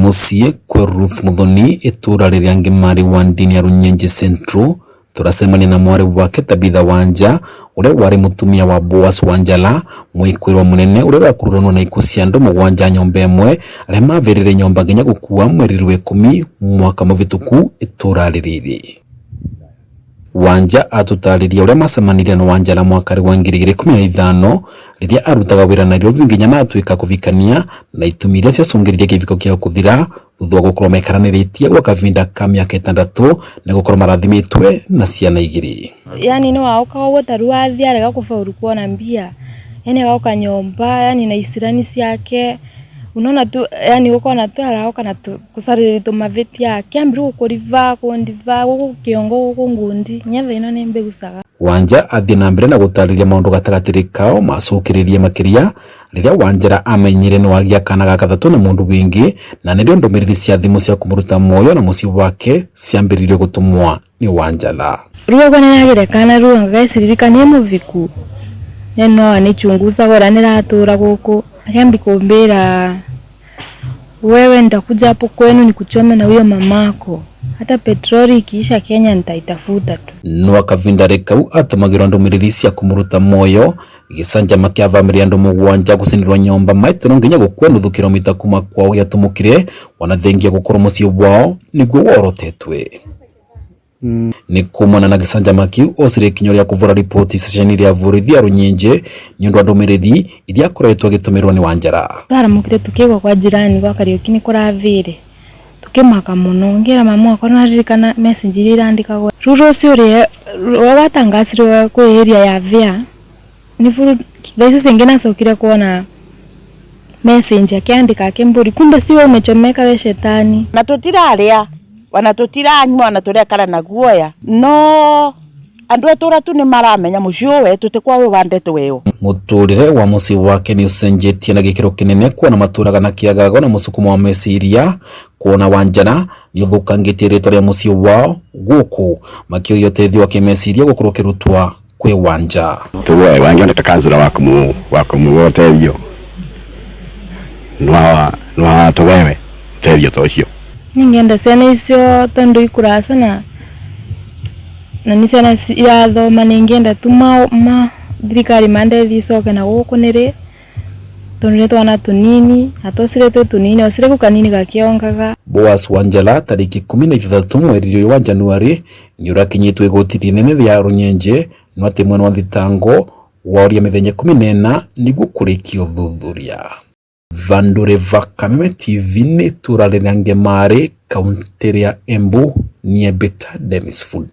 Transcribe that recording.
Muciĩ kwĩ Ruth Muthoni itũra rĩrĩa Ngĩmarĩ wa ndini ya Runyenje Central tũracemania na mwarĩ wake Tabitha Wanja ũrĩa warĩ mũtumia wa Boaz Wanjala mwĩkũĩrwo mũnene ũrĩa ũrakururanwo na ikuũ cia andũ mũgwanja nyũmba ĩmwe arĩa mavĩrĩre nyũmba nginya gũkua mweri wa ikũmi mwaka mũvĩtũku itũra rĩrĩ. Wanja atũtarĩria ũrĩa macemanirie na Wanjala mwaka wa 2015 rĩrĩa arutaga wĩra Nairobi nginya matuĩka kũvikania na itũmi iria ciacũngĩrĩirie kĩviko kĩao kũthira thutha wa gũkorwo maikaranĩrĩtie gwa kavinda ka mĩaka 6 na gũkorwo marathimĩtwe na ciana 2. Yani ni waoka ũguo ta rĩu athiĩ arega kũbauru kuona mbia, yani agoka nyũmba yani na icirani ciake, unaona tu yani ũkona tu araoka na kũcarĩria tũmavĩtia, akĩambĩrĩria gũkũriba kũndiba gũkũ kĩongo gũkũ ngundi, nginya thaa ĩno nĩ mbĩgucaga. Wanja athiĩ na mbere na gũtarĩria maũndũ gatagatĩ kao macũkĩrĩrie makĩria rĩrĩa Wanjala amenyire nĩ wagĩa kana ga gatatũ na mũndũ wingĩ na nĩrĩo ndũmĩrĩri cia thimũ cia kũmũruta muoyo na mũciĩ wake ciambĩrĩirie gũtũmwa nĩ Wanjala. Rĩu ũguo nĩragĩre kana rĩu ngeciririka nĩ mũviku no anichunguzaga ũrĩa nĩratũra gũkũ, akĩambi kũmbĩra wewe nitakuja hapo kwenu nikuchome na huyo mamako, hata petroli ikiisha Kenya nitaitafuta tu. No kavinda kau atũmagĩrwo ndũmĩrĩri cia kũmũruta muoyo gĩcanjama kĩa bamĩrĩ andũ mũgwanja gũcinĩrwo nyũmba maitũ no nginya gũkua nuthu kilomita kuma kwao gĩatũmũkire ona thengia gũkorwo mũciĩ wao nĩguo worotetwe. Nĩ kumana na gĩcanjama kĩu ocire ikinya rĩa kũvũra riboti ceceni rĩa borithi ya Runyenje nĩ ũndũ wa ndũmĩrĩri iria akoretwo agĩtũmĩrwo nĩ Wanjala. Twaramũkire tukĩigua kwa jirani gwa Kariũki nĩ kũravĩre, tukĩmaka mũno, ngĩra mamu wakwa nĩwaririkana message iria irandĩkagwo. Rĩu rũciũ ũrĩa watangacirwo kwĩ area ya Vea nĩ buru thaa icio cingĩ nacokire kuona message akĩandĩka akĩmbũri kumbe siwe umechomeka we shetani. Na tũtirarĩa ona tũtiranyua ona tũrekara na guoya no andũ a itũra tu nĩ maramenya mũciĩ ũyũ wetu ti kwa ũbandĩtwo ĩyo. Mũtũrĩre wa mũciĩ wake nĩ ũcenjetie na gĩkĩro kĩnene kuona matũraga na kĩagago na mũsukumo wa meciria kuona Wanjala nĩ ũthũkangĩtie rĩtwa rĩa mũciĩ wao gũkũ makĩũria ũteithio wa kĩmeciria gũkorwo ũkĩrutwa kwĩ Wanja. Tuwe wangiona ta kanzura wa kumuwa ũteithio no tuwewe ũteithio ta ũcio. Ningĩenda ciana icio tondũ ikũraca na nĩ ciana irathoma ningĩenda tu ma thirikari mandeithie icoke na gũkũ nĩrĩ tondũ nĩ twana tũnini na tũcire twĩ tũnini o cire kau kanini gakĩongaga. Boaz Wanjala tarĩki 16 mweri ũyũ wa Januari nĩ ũrakinyĩtwo igoti rĩnene rĩa Runyenje no atĩ mwena wa thitango waũria mĩthenya 14 nĩguo kũrĩkia ũthuthuria. Vandure va Kameme TV nĩ itũra rĩrĩa Ngemarĩ kaũntĩ ya Embu niĩ Mbĩta Dennis Fund.